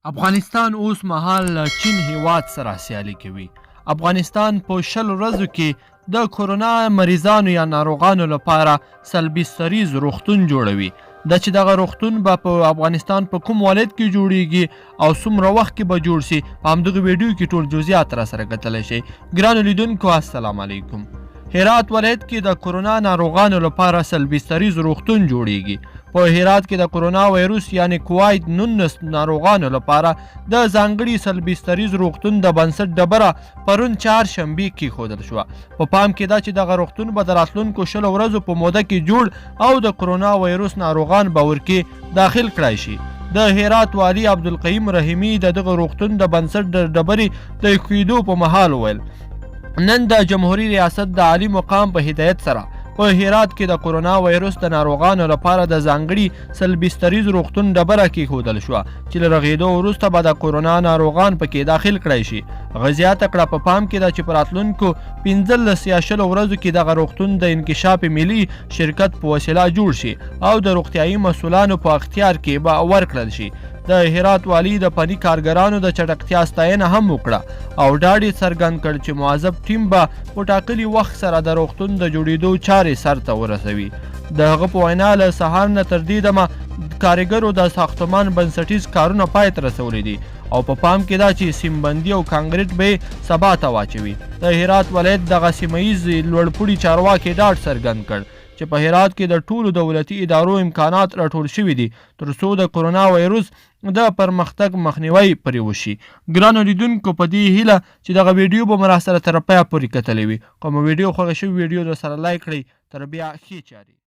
افغانستان اوس مهال له چین هیواد سره سیالي کوي. افغانستان په 20 ورځو کې د کرونا مریضانو یا ناروغانو لپاره سلبستریز روغتون جوړوي. دا چې دغه روغتون به په افغانستان په کوم ولایت کې جوړیږي او څومره وخت کې به جوړ شي، په همدغه ویډیو کې ټول جزئیات را سره کتلی شئ. ګرانو لیدونکو، السلام علیکم. هرات ولایت کې د کرونا ناروغانو لپاره سلبستریز روغتون جوړیږي. په هرات کې د کرونا وایروس یعنی کووید 19 ناروغانو لپاره د ځانګړي سلبستریز روغتون د بنسټ ډبره پرون چهارشنبې کېښودل شوه. په پام کې ده چې دغه روغتون به د راتلونکو 20 ورځو په موده کې جوړ او د کرونا وایروس ناروغان به ورکې داخل کړای شي. د هرات والي عبدالقیم رحیمي د دغه روغتون د بنسټ د ډبرې د ایښودو په مهال وویل، نن د جمهوري ریاست د عالي مقام په هدایت سره په هرات کې د کرونا وایروس د ناروغانو لپاره د ځانګړي سلبستریز روغتون ډبره کېښودل شوه چې له رغېدو وروسته به د کرونا ناروغان پکې داخل کړای شي. هغه زیاته کړه، په پام کې ده چې په راتلونکو 15 یا 20 ورځو کې دغه روغتون د انکشاف ملي شرکت په وسیله جوړ شي او د روغتیايي مسولانو په اختیار کې به ورکړل شي. د هرات والي د فني کارګرانو د چټکتیا ستاینه هم وکړه او ډاډ یې څرګند کړ چې موظف ټیم به په ټاکلي وخت سره د روغتون د جوړېدو چارې سرته ورسوي. د هغه په وینا، له سهار نه تر دې دمه کارګرو د ساختمان بنسټیز کارونه پای ته رسولي دي او په پام کې ده چې سیمبندي او کانکریټ به یې سبا ته واچوي. د هرات ولایت دغه سیمه ییز لوړپوړي چارواکي ډاډ څرګند کړ چې په هرات کې د ټولو دولتي ادارو امکانات راټول شوي دي تر څو د کرونا وایروس د پرمختګ مخنیوی پرې وشي. ګرانو لیدونکو، په دې هیله چې دغه ویډیو به مو راسره تر پایه پورې کتلې وي. که مو ویډیو خوښه شوې، ویډیو درسره لایک کړئ. تر بیا، ښې چارې.